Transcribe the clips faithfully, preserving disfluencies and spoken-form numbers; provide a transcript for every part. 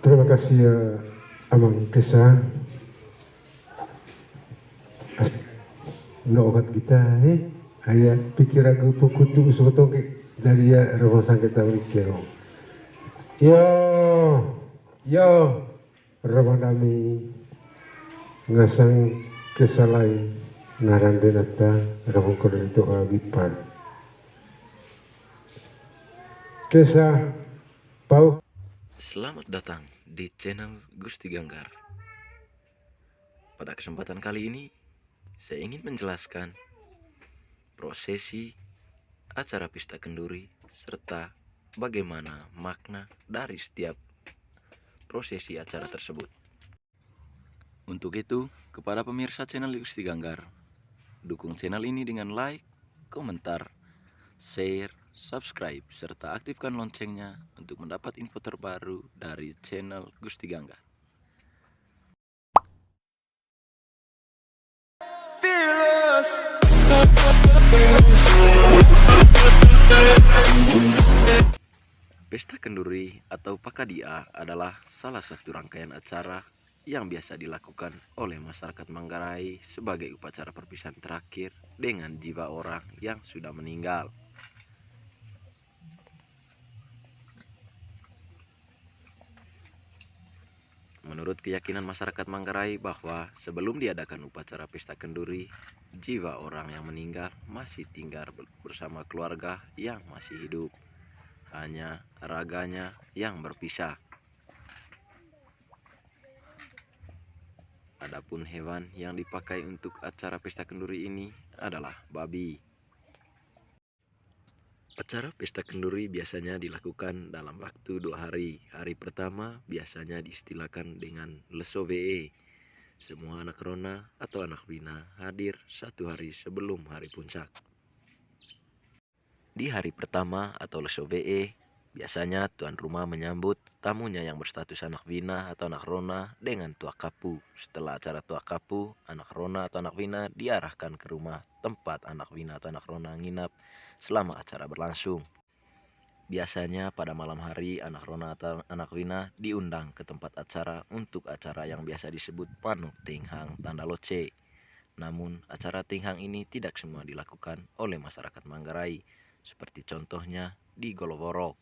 Terima kasih ya Amang Kesa. As-, no okat kita, eh. Aya pikir aku pukutu usuk tongke dari ya rumah sakit tahu kero. Yo, yo, rumah kami ngasang kesalai ngaran denata rumah koro itu agipan. Kesa pau. Selamat datang di channel Gusti Ganggar. Pada kesempatan kali ini, saya ingin menjelaskan prosesi acara pesta kenduri serta bagaimana makna dari setiap prosesi acara tersebut. Untuk itu, kepada pemirsa channel Gusti Ganggar, dukung channel ini dengan like, komentar, share, subscribe, serta aktifkan loncengnya untuk mendapat info terbaru dari channel Gusti Ganggar. Pesta Kenduri atau Pakadia adalah salah satu rangkaian acara yang biasa dilakukan oleh masyarakat Manggarai sebagai upacara perpisahan terakhir dengan jiwa orang yang sudah meninggal. Menurut keyakinan masyarakat Manggarai bahwa sebelum diadakan upacara pesta kenduri, jiwa orang yang meninggal masih tinggal ber-, bersama keluarga yang masih hidup. Hanya raganya yang berpisah. Adapun hewan yang dipakai untuk acara pesta kenduri ini adalah babi. Acara pesta kenduri biasanya dilakukan dalam waktu dua hari. Hari pertama biasanya diistilahkan dengan leso we'e. Semua anak rona atau anak wina hadir satu hari sebelum hari puncak. Di hari pertama atau leso we'e, biasanya tuan rumah menyambut tamunya yang berstatus anak wina atau anak rona dengan tuak kapu. Setelah acara tuak kapu, anak rona atau anak wina diarahkan ke rumah tempat anak wina atau anak rona nginap selama acara berlangsung. Biasanya pada malam hari, anak rona atau anak wina diundang ke tempat acara untuk acara yang biasa disebut manuk tinghang tanda loce. Namun, acara tinghang ini tidak semua dilakukan oleh masyarakat Manggarai, seperti contohnya di Goloworok.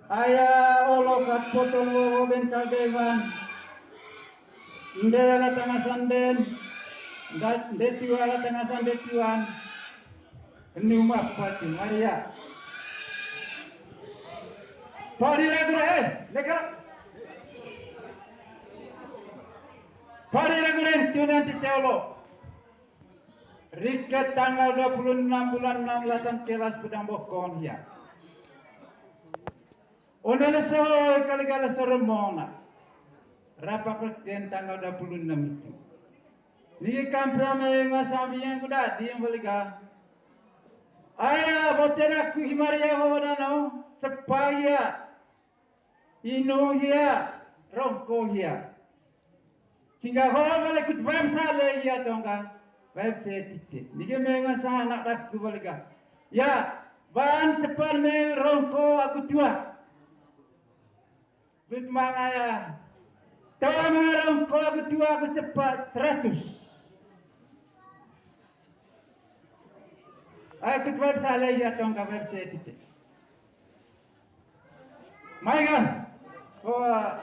Aya olo kat potol wowo bental dewan. Nde ala tanga sanden. Nda-, nde tiwa ala tanga sande tiwan. Enu mapa ti Maria. Padi ragu deh, eh, lekar. Padi ragu deh, tunan ti teolo. Riket tanggal dua puluh enam bulan enam, latan kelas pedang bokon ya. Ona leso kali kala seremona. Rapak reken tanggal dua puluh enam itu. Niki kampe ame masa biang kuda di yang baliga. Aya, botera ku himaria ho dano, sepaya, inu hia, rongko hia. Singga ho bale kut web sale hia tongka, web se tite. Niki menga sa anak dakku baliga. Ya, ban cepat me rongko aku tua. Duit mangaya. Tawa mangarang ko aku tua aku cepat seratus. Aku cepat salah ya tong kabar saya titik. Mai kan? Wah.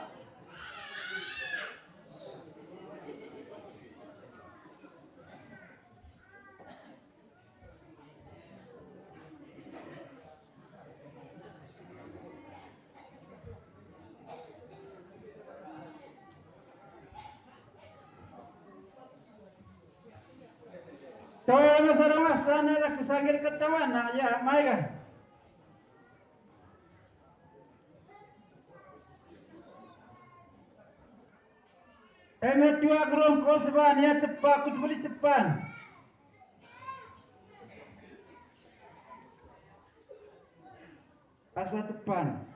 Tawala masara masana la kusangir ketawana ya mai kan. Eme tua kurung kosban ya cepat kut beli cepat. Asa cepat.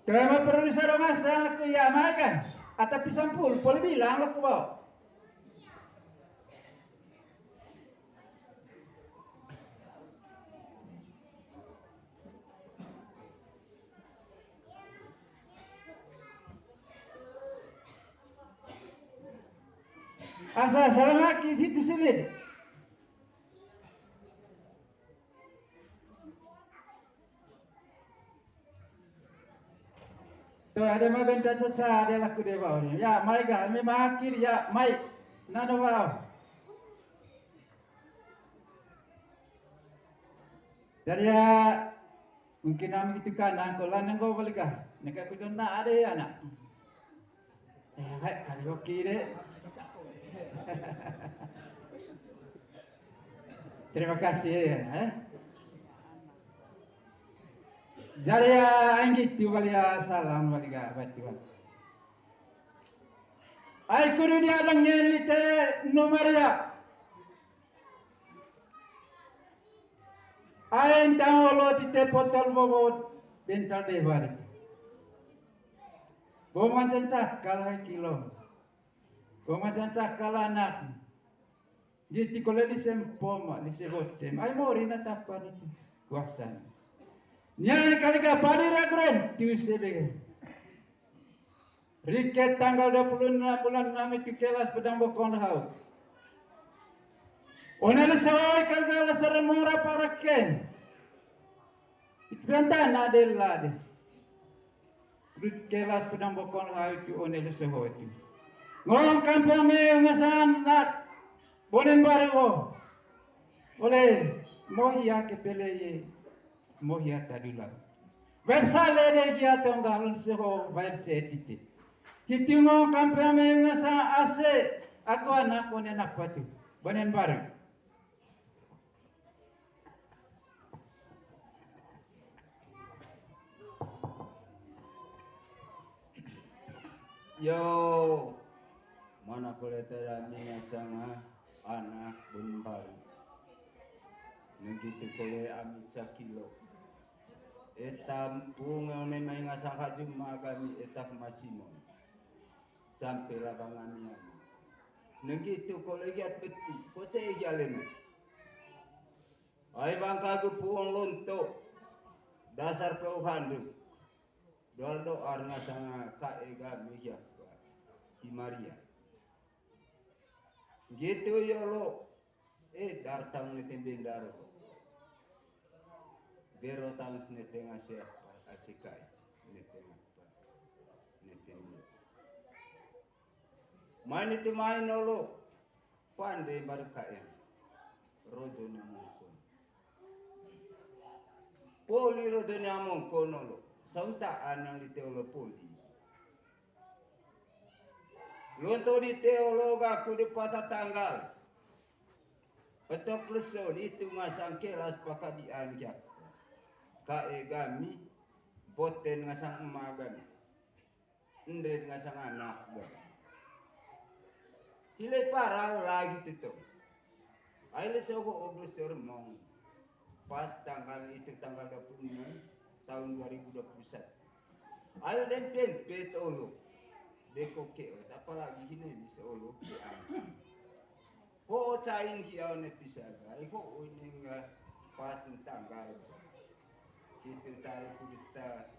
Terima produser masa aku ya makan. Atau pisang pul, boleh bilang aku bawa. Asa salamaki situ silit. Tuh, ada mah bentar caca, ada laku deh bawah nih. Ya, mai ga, mi makir, ya, mai. Nano bawah. Jadi ya, mungkin nami gitu kan, nangko lanang kau balik ah. Neka aku dona ada ya, anak. Eh, hai, karaoke deh. Terima kasih ya, eh. Jadi ya, anggi tu balik ya, salam balik ya, batu. Ai kudu dia dengin lite nomor ya. Ain tang olo tite potol bobot bentar deh balik. Bo macan cakal hai kilo. Bo macan cakal anak. Giti kole lise mpoma, lise botem. Ai mori na tapa ni kuasan. Nyan kali ka padi raguren, tu sebege. Riket tanggal dua puluh enam bulan enam itu kelas pedang bokon hau. Ona lesa oi kagala saremong rapa raken. Itu rantana adela de. Rit kelas pedang bokon hau itu ona lesa oi itu. Ngong kampung me ngasangan nak bonen baru o. Ole mohi ake pele ye. Mohi ata dula. Web sale de hia tonggalun seho web se titi. Kitingo kampe ame ngasa ase aku anak one anak patu. Banen baru. Yo, mana kole tada minga sanga anak bun baru. Nengkitu kole ami cakilo. Eta mpung memang inga sangka juma kami eta kemasimon. Sampai labang ami ami. Nengkitu kole giat beti, koce gialena. Ai bangka gepuong lonto. Dasar peuhandu. Doal doar ngasanga ka ega meja. Ki Maria. Gitu yolo. Eh, dartang ne tembeng daro. Bero tang sine tenga siapa asikai. Ne tenga. Ne tenga. Mai ni tu mai nolo. Pande mbaru K M. Rodo ni amongkon. Poli rodo ni amongkon nolo. Sauntaan yang di teolo poli. Lonto di teolo gaku di pata tanggal. Petok leso di tunga sang kelas pakadian kia. Kae gami, boten ngasang ema gami. Ende ngasang anak gami. Hile paral lagi tu tong. Ai leso ho og leso remong. Pas tanggal itu, tanggal dua puluh enam tahun dua ribu dua puluh satu. Ai den pempe tolo. Deko ke, apalagi hine bisa olo ke. Ho cain kia one pisa gai, ho ini nga pas tanggal. Kita tahu kita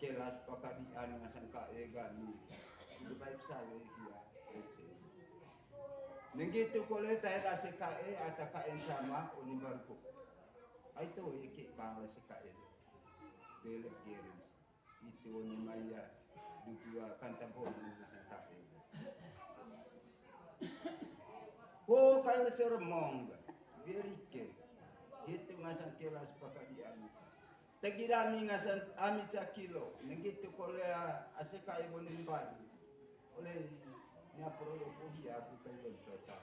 kelas pakadian ngasang kae gami. Itu baik saya kia, ece. Nenggi tu kole tae rase kae ata kae sama oni baru ko. Ai to eke bang rase kae. Belek geris. Itu oni maya dukua kanta bomi ngasang kae. Ho kal seremong. Berike. Itu ngasang kelas pakadian. Tegi dami ngasang ami cakilo. Nenggi tu kole ase kae bonin baru. Ole nya pro dopo hia aku tawon tota.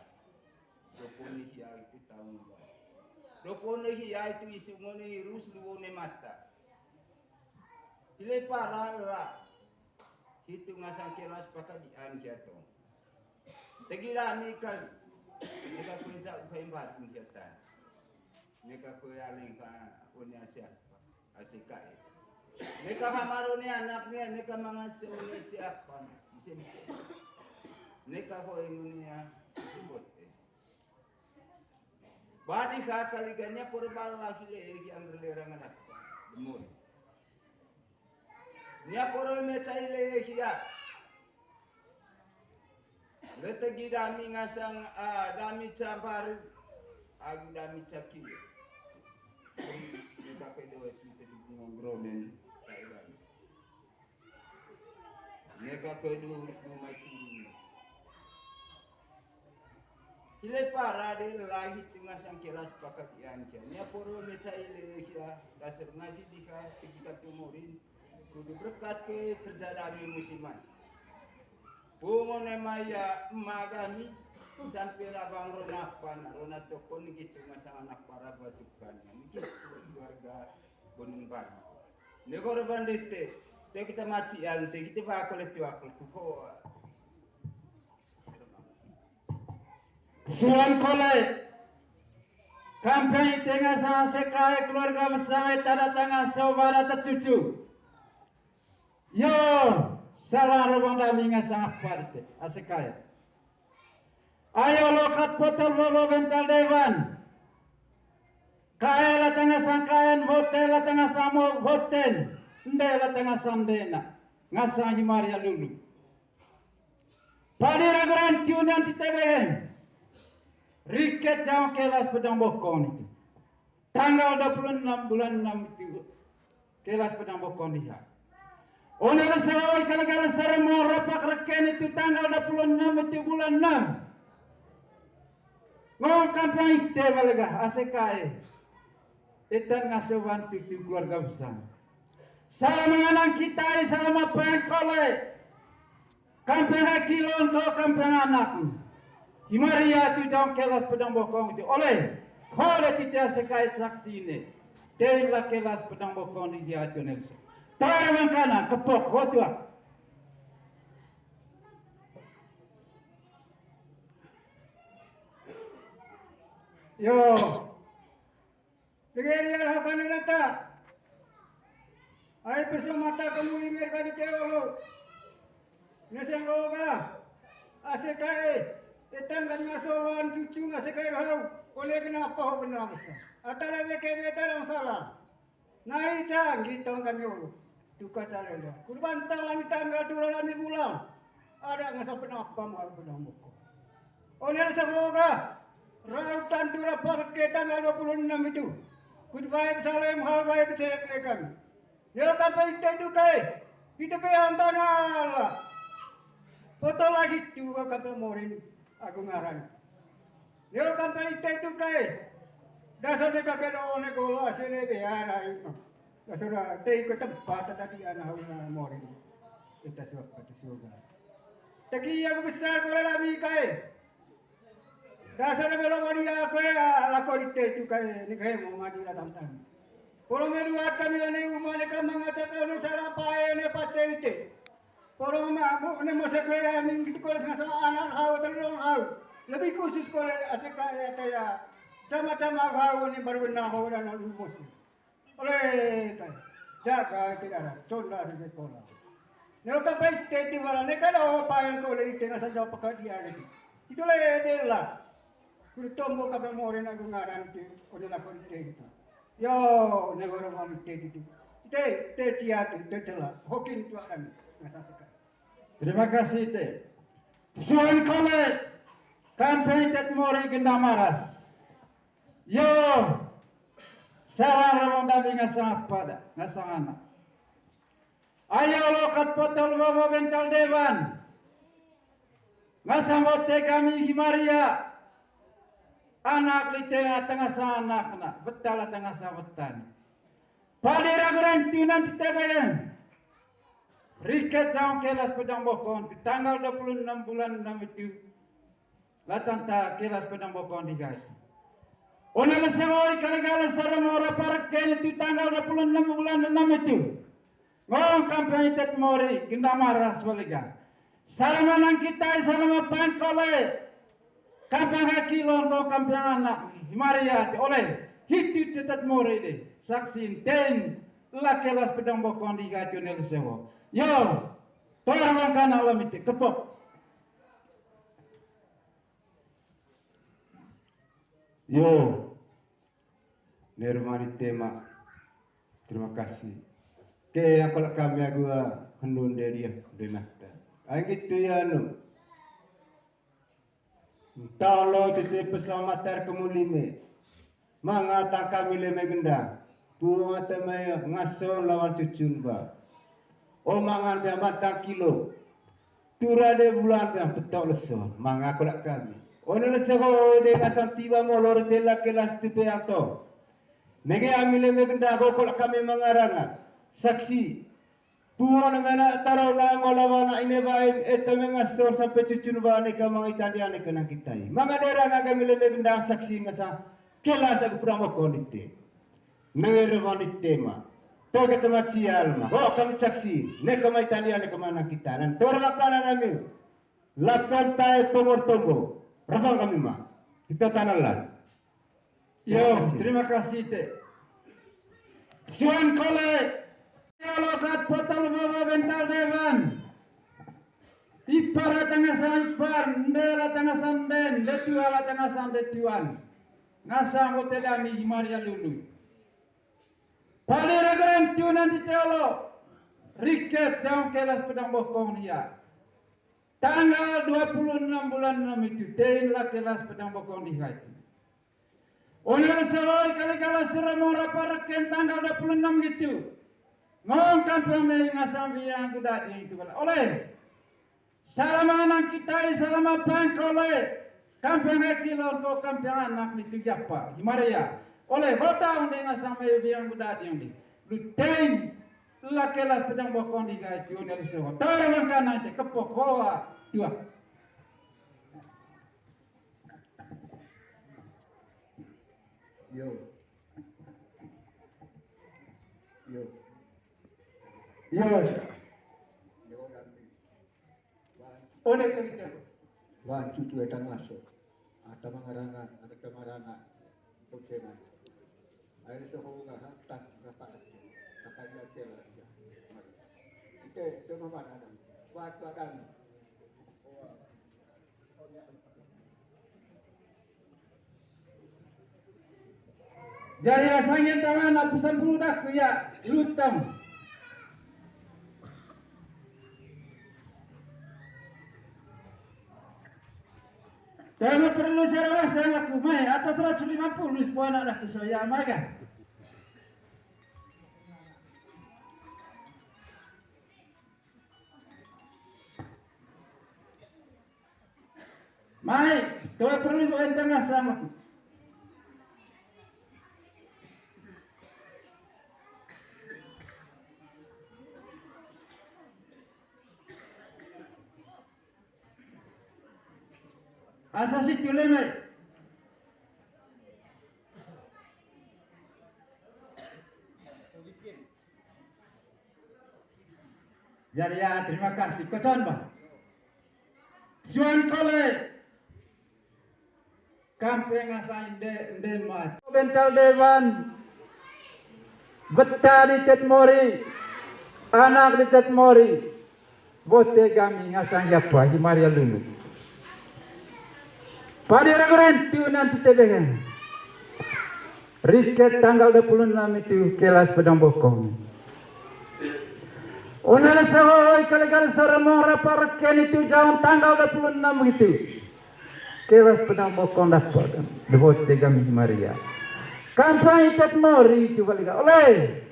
Dopo ni hia itu tahu. Dopo ni hia itu isu ngone hirus luo ne mata. Hile paral la. Hitu ngasang kelas pakadian kia tong. Tegi dami kali. Neka kue cak ukai mbatin kia ta. Neka kue aling ka onya siapa. Ase kae. Neka hamar one anak ne, neka mangase one siapa. Ise mike. Neka ho emu ne ya. Bote. Badi ha kali ganya por bala hile egi angger lerang anak. Demon. Nya poro me cai le hia. Retegi dami ngasang, ah, dami cabar. Agu dami caki. Neka pedo itu tadi ngonggromen. Neka pedo itu mai ciri. Hile para de lagi tu ngasang kelas pakadian kia. Nya poro le cai le kia, dasar ngaji diha, tegi katu morin, kudu berkat ke kerja dami musiman. Pungo ne maya ema gami, sampe labang rona pan, rona tokon gitu ngasang anak para batukan. Gitu keluarga Gunung Batu. Ne korban dete, te kita macian, te kita bakol itu akol tuko. Silan kole. Kampanye tengah sama sekai keluarga besar tanda tangan saudara tercucu. Yo, salah robong dami ngasang apa dete, asekai. Ayo lokat potol bolo bental dewan. Kae la tengah sangkaen, hotel la tengah samo, hotel. Nde la tengah sandena. Ngasang himaria lulu. Padi ragu rancu nanti tebeng. Riket jauh kelas pedang bokong itu. Tanggal dua puluh enam bulan enam itu. Kelas pedang bokong diha. Ona rasa oi kala-kala saremo rapak reken itu tanggal dua puluh enam itu bulan enam. Ngong kampanye ite balega asekae. Etan ngasoban cucu keluarga besar. Salam mengenang kita, salam apa yang kole. Kampanye kilon ko kampanye anak. Himaria tu jauh kelas pedang bokong itu. Oleh. Kole titi asekai saksi ini. Tengla kelas pedang bokong di dia tu Nelson. Tara mangkana, kepok, hotua. Yo. Degeri alhakan nata. Ai peso mata kemuli merkadi teolo. Neseng loga. Asekae. Etan kan ngasowan cucu ngasekae hau. Oleh kenapa ho kenapa sa. Atara leke beta yang salah. Nai canggih tong kami ulu. Duka calenda. Kurban tahu lami tanggal dua lami bulan. Ada ngasa penapa mau benang muko. Onel semoga rautan dura parke tanggal dua puluh enam itu. Kut baik salem hal baik saya kelekan. Ya kata itu dukai. Kita pe antana Allah. Poto lagi tu ka kampe morin aku ngaran. Neo kampe ite tu kae. Dasar ne kake do one golo asene be ana ima. Dasar te iko tempat tadi ana hauna morin. Kita suap kata suap. Tagi aku besar kore lami kae. Dasar melo mani aku ya lako di te tu kae ni kae mau mani la tantang. Polo meluat kami ane uma ne kamang ata kau ne sarapae ne pate ite. Polo ma mu ne masa kue aning gitu kore ngasa anak hau telung hau. Lebih khusus kore aseka ya taya sama-sama hau ne baru benang hau dan lalu mos. Ole kai, jaga ite dara, conda ri sekola. Neo ka pai te ti wala ne kada o paeng ko le ite ngasa jauh peka dia lagi. Itu le dela. Kudu tombo ka pe more na gungaran ti, kode la ko ite gitu. Yo, ne goro mami te gitu. Ite, te cia te, te cela. Hokin tu akan ngasa seka. Terima kasih te. Suan kole, kampanye tet more genda maras. Yo, salah rawang dami ngasang apa da, ngasang anak. Ayo lokat potol bobo bental dewan. Ngasang bote kami hi Maria. Anak lite tengah sa anak na, betal tengah sa betan. Padi ragu rantu nanti tebelen. Riket jaung kelas pedang bokon, tanggal dua puluh enam bulan enam itu. Latanta kelas pedang bokon di gai. Ona lesewoi kali-kali sarama ora parken itu tanggal dua puluh enam bulan enam itu. Ngong kampanye tet mori, genda maras waliga. Salama nang kitai, salama pangkole. Kampanye kaki lonto, kampanye anak. Maria te oleh. Hitu tetet mori de. Saksi ten. La kelas pedang bokon di gai tu ne lesewo. Yo. Tora bangkana lamite. Kepok. Yo, ne rumah ni tema. Terima kasih. Ke, aku lak kami agu, ah, henun de dia, de nata. Ai gitu ya, anu. Talo tete pesawat matar kemulime. Mangata kami leme gendang. Puang ata maya ngaso lawan cucun ba. O mangan bea matang kilo. Tura de bulan bea petok leso. Manga kolak kami. Ono leso ko de ngasang tiba molor tela kelas tupe ato. Nege ami leme gendang ko kolak kami mangaranga. Saksi. Puang mena taro na ngolawana ine bain eta mengasor sampe cucun ba neka mangitan dia neka nang kitai. Manga dera ngaga mile me gendang saksi ngasa kelas aku pura mokon ite. Newere wanit tema. Toga tema cial ma. Ho kami saksi. Neka mangitan dia neka manang kita. Nan tor makanan ami. Lakuan tae pongor tombo. Rafang kami ma. Kita tanah lan. Yo, terima kasih te. Suan kole, ya lokat potol bawa bental dewan. Ipar la tengah sang ipar, nde la tengah sang nde, nde tua la tengah sang nde tuan. Ngasang bote dami hi Maria Lulu. Pali ragaran tunan di teolo. Riket jaung kelas pedang bokong dia. Tanggal dua puluh enam bulan enam itu, tein la kelas pedang bokong di hati. Ona la sawai kali kala sura mora pareken tanggal dua puluh enam gitu. Ngong kampung me ngasang biang kuda di itu kala. Oleh. Salama anak kitai, salama pangkole. Kampung haki lonto kampung anak nitu japa. Hi Maria. Oleh botang de ngasang me biang kuda di. Luteng. La kelas pedang bokong di gai tiu neri sewa. Tara mangkana te kepok hoa. Tua. Yo. Yo. Yo. Yo, Dandi. Wan. Ode kerja. Wan, cucu eta masuk. Ata mangaranga, ata mangaranga. Oke, man. Ayo, soho, nggak, hak, tak, nggak, Pak. Kakak dia, dia, dia. Oke, semua mana ada? Buat badan. Jari asangin tangan aku sampulu daku ya lutang. Tema perlu saya rawasan laku mai atas seratus lima puluh sebuah anak daku saya maga. Mai, toe perlu buat tengah sama. Asa situ le, mai. Jadi ya, terima kasih. Kocan, Bang. Suan kole. Kampeng asa inde, inde mat. Bental Dewan. Beta di Tetmori. Anak di Tetmori. Bote gami ngasang yapa hi Maria Lulu. Padi ragu rentu nanti tebengan. Riket tanggal dua puluh enam itu kelas pedang bokong. Ona le sahoi kali-kali saremong rapa reken itu jaun tanggal dua puluh enam itu. Kelas pedang bokong dapat. Debote gami Maria. Kampanye Tetmori itu balik. Oleh.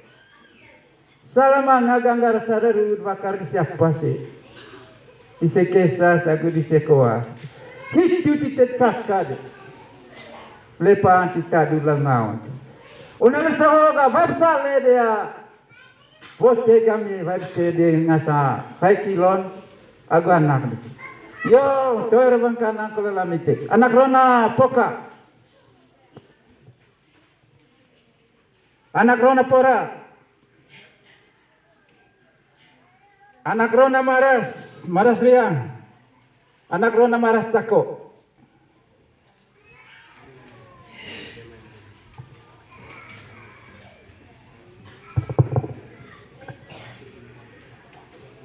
Salama ngaganggar sadarud bakar di siapa sih? Di sekesa sagu di sekoa. Hitu titet saka de. Lepa anti tadu lamaun. Una le sahoga vibe sale dia. Bote gami vibe se de ngasa. Hai kilon. Agu anak de. Yo, toer bangka nangkol lamite. Anak rona poka. Anak rona pora. Anak rona maras, maras riang. Anak rona maras cako.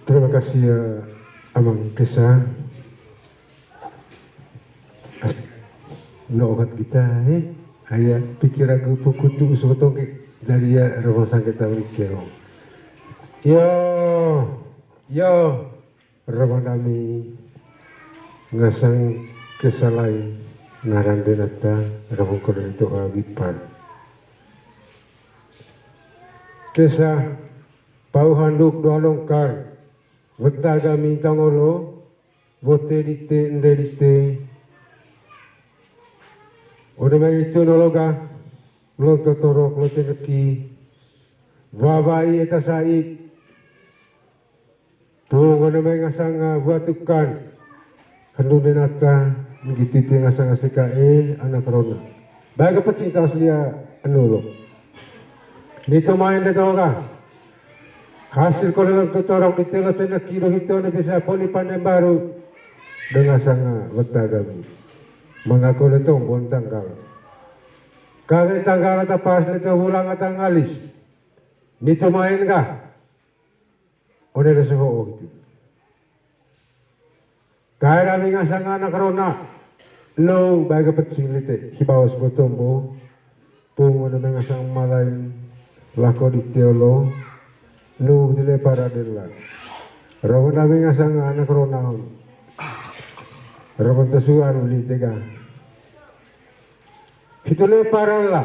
Terima kasih ya Amang Kesa. As-, no okat kita, eh. Aya pikir aku pukutu usutong ke dari ya rasa kita berikir. Yo, yo, ramadami ngasang kesalai ngaran denata rabu kore itu habipar. Kesa pau handuk doa longkar, weta gami tangolo, bote dite, ende dite. Ode mai itu nologa, lonto torok, lote neki. Wabai eta saik. Tung ode mai ngasanga buatukan. Handung denata, nggitite ngasanga seka e, anak rona. Baik apa cinta asli ya, anu lo. Nito main de toga. Hasil kole lonto torok di telo tenda kilo hito ne bisa poli pandai baru. Dengan sanga weta gabu. Mangako le tombon tanggal. Kami tanggal ata pas le to bulang ata ngalis. Nito main ga. One le soho gitu. Kae dami ngasang anak rona. Lo bae ga pecing lite. Hibawas botombo. Pung one me ngasang malain. Lako di teolo. Lo dile para dela. Roho dami ngasang anak rona. Roho tesuan uli tega. Hitu le para la.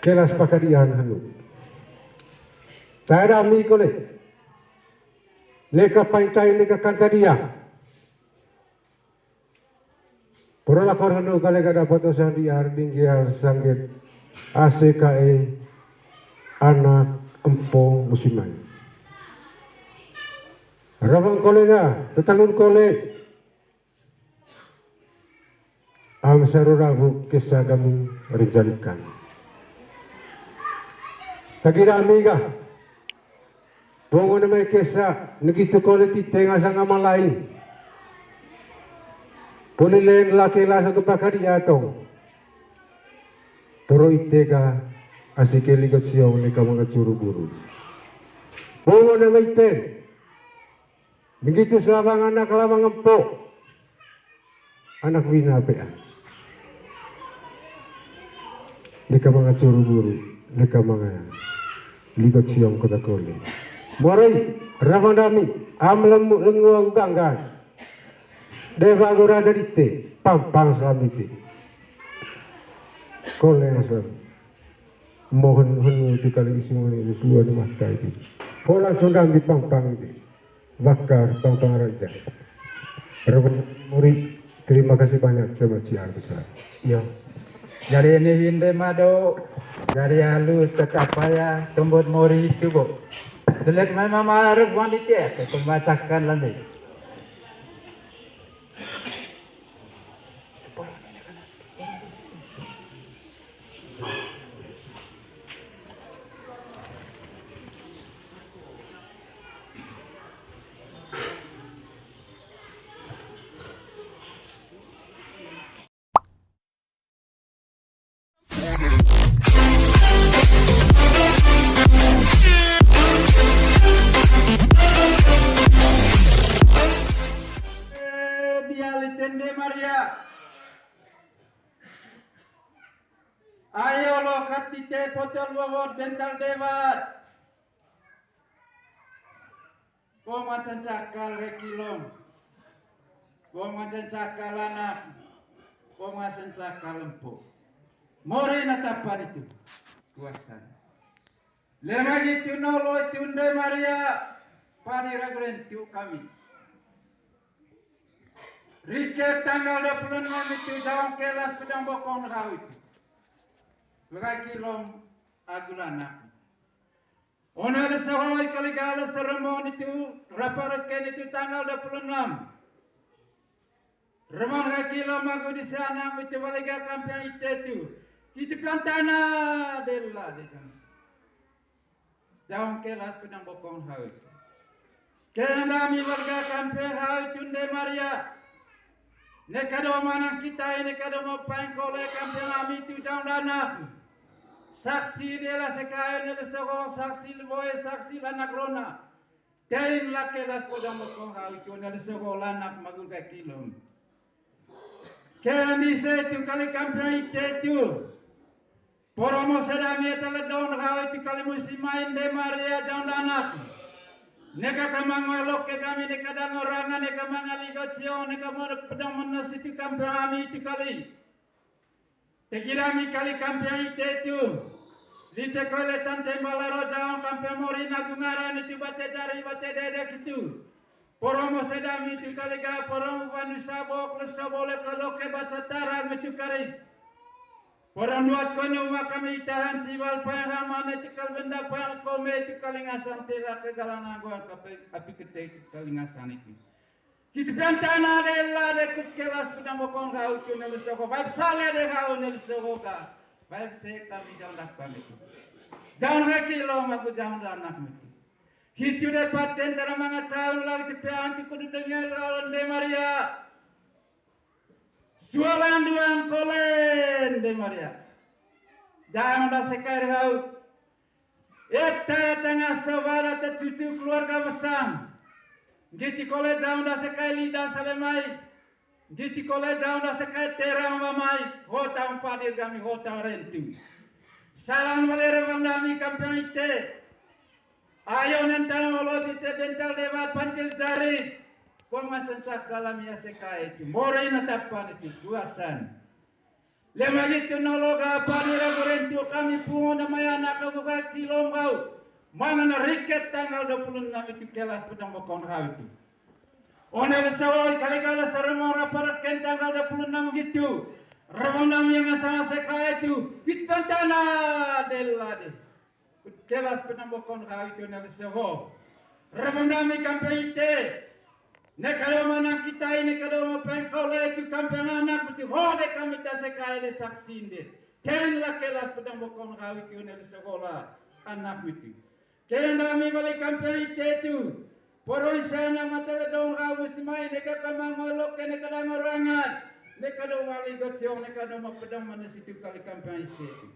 Kelas pakadian hanu. Tada mi kole. Leka paintai leka kantadia. Pura lakor hanu kale kada foto sandi ar dinggial sangget. A C K E anak empo musiman. Rawang kole ga, tetalun kole. Am saru rabu kesa gami rinjalikan. Tagi rami ga. Bongo na mai kesa, negitu kole tite ngasang ama lain. Puli len laki lasa tu pakadi atong. Poro ite ga, asike ligot siong neka manga curu buru. Bongo na mai ten. Begitu selawang anak lawang empo. Anak wina pea. Deka manga curu buru, deka manga libat siong kota kole. Morai, ramadami, am lemu lengu ganggan. Dewa gora dite, pampang selamite. Kole asal. Mohon henu itu kali isu mani isu anu mata itu. Pola sundang di pampang itu. Bakar pampang raja. Rebu Mori, terima kasih banyak, coba siar besar. Yo. Jari ini winde mado, jari alu tetap ya, tumbut mori itu, Bu. Delek memang maruf wanita, pembacakan lagi. Diali tende Maria. Ayo lo katite potol wawot bental dewat. Poma sencakal rekilong. Poma sencakal anak. Poma sencakal empu. Mori natapan itu. Kuasan. Lema gitu nolo itu nde Maria. Padi raguren tu kami. Riket tanggal dua puluh enam itu dalam kelas pedang bokong hau itu. Berakilong agulana. Ona lesohoi kaligala seremon itu, rapareken itu tanggal dua puluh enam. Remon kaki lo magu di sana, itu baliga kampiang ite tu. Kita pelantana dela de kan. Jaung kelas pedang bokong hau. Kena mi warga kampiang hau itu nde Maria. Neka do manang kita ini kada mau paling kole kampiang ami tu jaung danak. Saksi dela sekae ne lesogo, saksi leboe, saksi lanak rona. Tein lake las podang bokong hau itu ne lesogo lanak magun kaki lom. Keni se tu kali kampiang ite tu. Poromo sedami eta ledong hau itu kali musim main de Maria jaung danak. Neka kamang loke kami neka dang orangan neka mangali gociong neka mo pedang menes itu kampiang ami itu kali. Tegirami kali kampiang ite tu. Lite koile tante malaro jaong kampiang mori nagu ngaran itu bate jari bate dedek itu. Poromo sedami itu kali ga poromo banu sabok leso bole kaloke basa tarang itu kali. Porong duat kono uma kami itahan siwal payang hamane itu kali benda payang kome itu kali ngasan tela kegalan angguan kape api kete itu kali ngasan itu. Kiti piantana de la de kut kelas pedang bokong hau tu ne lesogo. Baik sale de hau ne lesogo ka. Baik se kami jaun dakpan itu. Jaun reki lo maku jaun danak itu. Hitu de paten tara manga caun lagi ti pian ti kudu dengel rawan de Maria. Sualan duan kolen de Maria. Jaun da sekair hau. Eta tengah saudara tecucu keluarga besar. Giti kole jaunda sekai lida salemai. Giti kole jaunda sekai terang mamai. Hotang padir kami hotang rentu. Salam malere bang dami kampung ite. Ayo nentang olo ite bental dewa pantil jari. Pemasan sakalam ya sekai itu. Morai natapan itu kuasan. Lema gitu nologa panira gorentu kami pungo na maya naka buka kilonggau. Mangana riket tanggal dua puluh enam itu kelas pedang bokon hau itu. One lesawai kali kala saremong raparaken tanggal dua puluh enam gitu. Remong nami yang sama sekaya itu. Gitu pantana della deh. Kelas penambokon kau itu na leseho. Rebendami kampe ite. Nekado manang kita ini kado mapeng kau le itu kampe anak itu. Ho de kami ta sekai de saksi inde. Ken la kelas penambokon kau itu na leseho la anak itu. Ken dami bali kampe ite itu. Poro isana mata ledong kau musimai neka kamang ngolok ke neka dangorangan. Nekado wali gociong nekado mapedang mana situ kali kampe ite itu.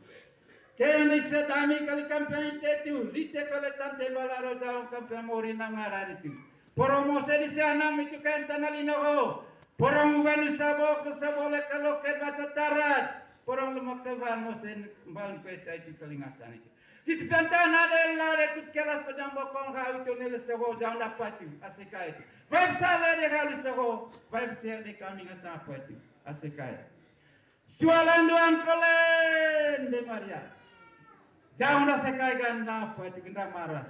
Kaya ni sedami kali kampiang ite tu, lite kale tante balaro jaong kampiang mori nangaran itu. Porong Mose di sana mitu kain tanah linoho. Porong uban usabok, usabole kaloke baca tarat. Porong lemak keban Mose mbaun kueta itu kalingasan itu. Di tepian tanah ada lare kut kelas pedang bokong hau itu nele soho jaong dapat itu, asika itu. Baik salah deh hau di soho, baik siap deh kami ngasah apa itu, asika itu. Sualan duan kolen de Maria. Jauh na sekai ganda apa itu genda maras.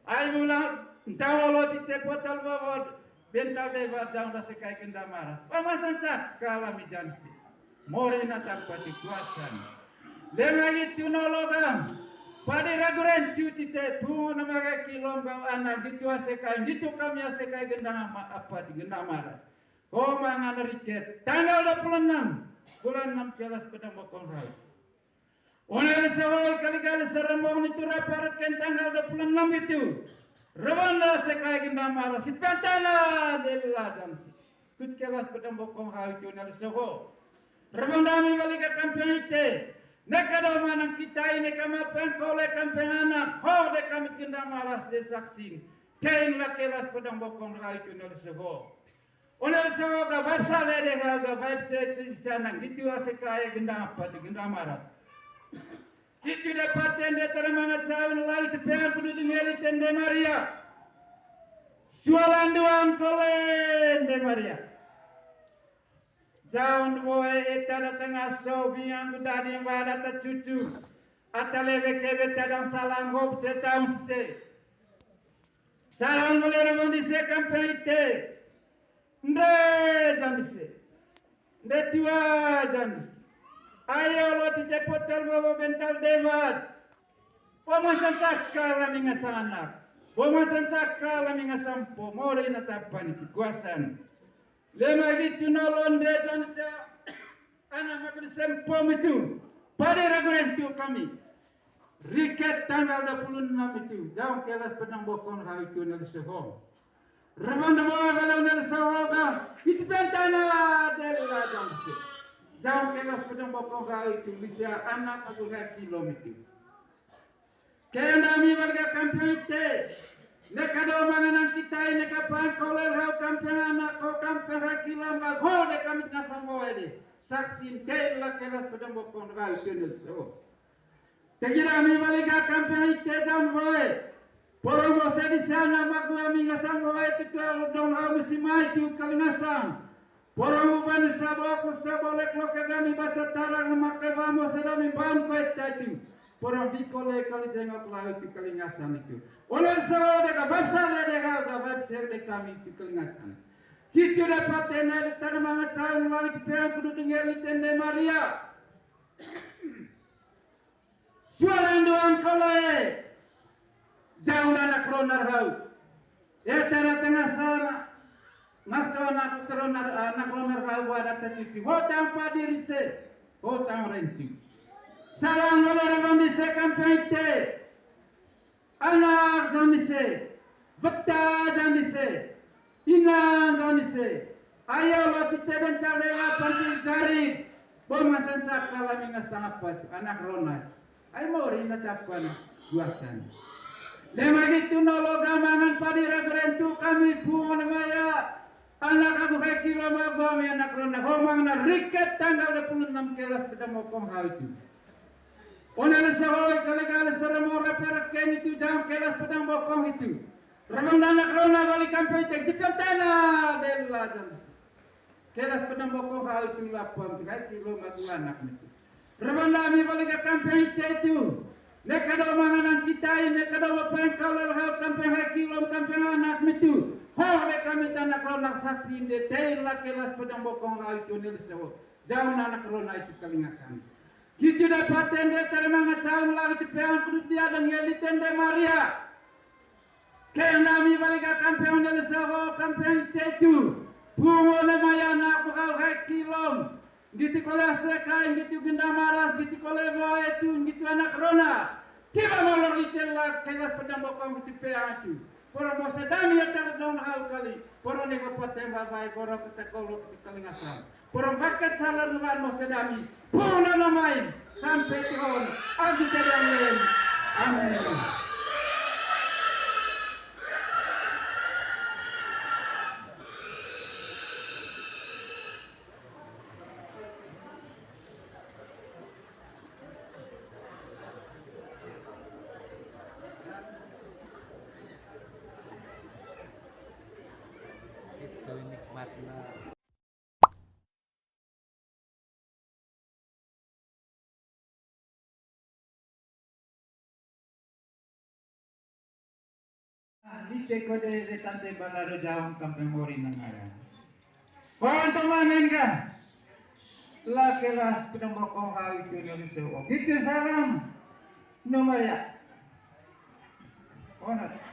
Ai mula entah lolo tite potal bobod. Bental Dewat, jaun da S K I Gendang Maras. Pamasan cakal ami jansi. Mori na tapa di kuasan. Lema gitu nologam. Padi ragu rentu tite. Pungu na maga kilom gau anak gitu A S K I. Gitu kami A S K I Gendang ma-, apa di Gendang Maras. Ho mangan riket. Tanggal dua puluh enam bulan enam, Kelas Pedang Bokong Raut. One le sawai kali-kali sarambong nitu rapa reken tanggal dua puluh enam itu. Rebanda S K I Gendang Maras, sipantana dela jansi. Kut Kelas Pedang Bokong Raut itu one le saho. Rebanda ami baliga kampiang ite. Neka do manang kita ini kama pengkole kampiang anak. Ho de kami Gendang Maras de saksin. Kain la Kelas Pedang Bokong Raut itu one le saho. One le saho ga vibe sale de hau ga vibe cek di sana gitu A S K I Gendang apa di Gendang Maras. Gitu dapat tende tada mangat saun lalu tepean kudu dengeli tende Maria. Sualan duan kolende Maria. Jaun woe eta datang aso biang kuda di yang bada ta cucu. Ata lewe kewe tadang salang hop setaun sese. Salang boleh rebang di se kampiang ite. Nde jandise. Nde tua jandise. Ayo lo tite potel bobo Bental Dewat. Bomasan cakal ami ngasang anak. Bomasan cakal ami ngasang po. Mori na tapa ni kekuasaan. Lema gitu nolon de jandise. Anak makin sempom itu. Padi ragu rentu kami. Riket tanggal dua puluh enam itu, jaung Kelas Pedang Bokong Raut itu one le saho. Rebanda bawa kalau one le saho ga, itu pentana dela jam se. Jaung Kelas Pedang Bokong Raut itu, bisa anak aku gak kilom itu. Kena mi warga kampiang ite, neka do manganang kita ini kapan kau lerhau kampiang anak, kau kampiang haki lamba, ho de kami ngasang bawa ini. Saksi dela Kelas Pedang Bokong Raut itu one le saho. Tegira mi baliga kampiang ite jam boe. Poro mose di sana maku ami ngasang boe tu tuel dong hau musi mai tu Kalingasang. Poro mu banu sabo aku sabo lek lo kagami baca tarang lemak keba mose dami bam koe tatu. Poro bikole kali jengok lau tu Kalingasang itu. Oleh sabo deka bapsa le deka ga bapsa de kami tu Kalingasang. Hitu dapat tenda di tanamangat saung langit peang kudu dengeli tende Maria. Sualan duan kole. Jaung anak ronar hau. Ya tara tengah sana. Maso anak ronar, anak ronar hau ada tecici. Hotang padi rise. Hotang renti. Salang wala rabang di se kampiang ite. Anak jandise. Beta jandise. Inang jandise. Ayo lo tite bentar dewa panti jari. Bomasan cakal ami ngasang apa tu anak rona. Ai mori na capan guasan. Lema gitu nologa mangan padi ragu rentu kami pungun maya. Anak aku kai kilo mago ami anak rona. Ho mangan riket tanggal dua puluh enam Kelas Pedang Bokong hau itu. One le sahoi kale-kale saramo rapereken itu jaung Kelas Pedang Bokong itu. Rebang anak rona bali kampe tek di peltana dela jam. Kelas Pedang Bokong hau itu lapang tiga kilo matu anak itu. Rebang ami bali ke kampe ite itu. Neka do manganang kita ini, neka do bapeng kalau hau kampe hai kilo kampe anak itu. Ho de kami tanak rona saksi inde tela Kelas Pedang Bokong hau itu one le sahoi. Jaung anak rona itu Kalingasang. Gitu dapat tende tanda mangat saung lagi tepeang kudu dia dan ngeli tende Maria. Kena mi baliga kampiang dele sawo kampiang tetu. Pungo le maya anak bakal hai kilom. Gitu kole sekai, gitu Gendang Maras, gitu kole boe tu, gitu anak rona. Tiba molor di tela Kelas Pedang Bokong gitu peang itu. Poro mose dami ya tara dong hau kali. Poro ne kapaten babai, poro kata kolo di Kalingasang. Poro bakat salar nuan mose dami. Poro nana main. Sampai tihon. Agi tadang lem. Amin. Itu nikmatnya. Di teko de de tante bala de jaung tampe mori nangara. Wan tamanan ka. La kelas pinambokong hawi tu nari sewo. Gitu salam. Nomor ya. Ona.